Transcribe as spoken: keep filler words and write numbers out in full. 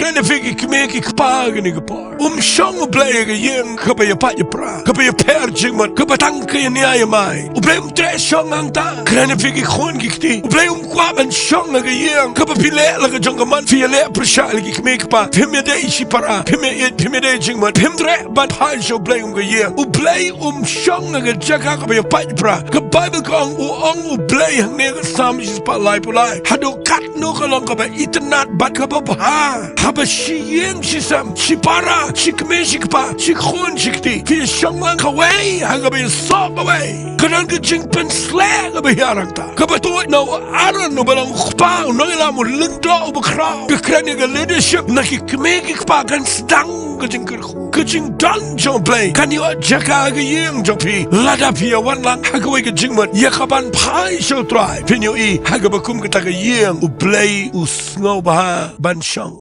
Kren ïa phi ki kmie ki kpa kane ka por. Um shong U Blei ha ka ïing kaba ïapait ïapra, kaba ïapher jingmut, kaba tang ka ïania ïamai. U Blei um treh shong hangta. Kren ïa phi ki khun ki kti. U Blei um kwah ban shong ha ka ïing kaba phi leh la ka jong ka mon, phi ïaleh pyrshah la ki kmie ki kpa. Phim ïadei shipara, phim ïaieit, phim ïadei jingmut, phim treh ban phai sha U Blei kum ka ïing. U Blei um shong ha ka jaka kaba ïapait ïapra. Ka Baibl ka ong, u ong U Blei hangne ha ka Salm shispah laiphew lai, haduh katno ka long kaba itynnad bad kaba bha, haba shi ïing shi sem, shipara, shi kmie shi kpa, shi khun shi kti ki shong lang kawei ha kaba ïasoh kawei. Ka don ka jingpynsleh kaba hiar hangta, kaba tuid na u Aaron uba long u kpa, u nongïalam, u lyngdoh uba khraw. Ka kren ïa ka leadership na ki kmie ki kpa, kan sdang ka jingkyrkhu. Ka jingdon jong U Blei kan ïoh jaka ha ka ïing jong phi lada phi ïawan lang ha kawei ka jingmut ïa kaban phai sha U Trai. Phin ïohi ha kaba kum kata ka ïing U Blei u sngewbha ban shong.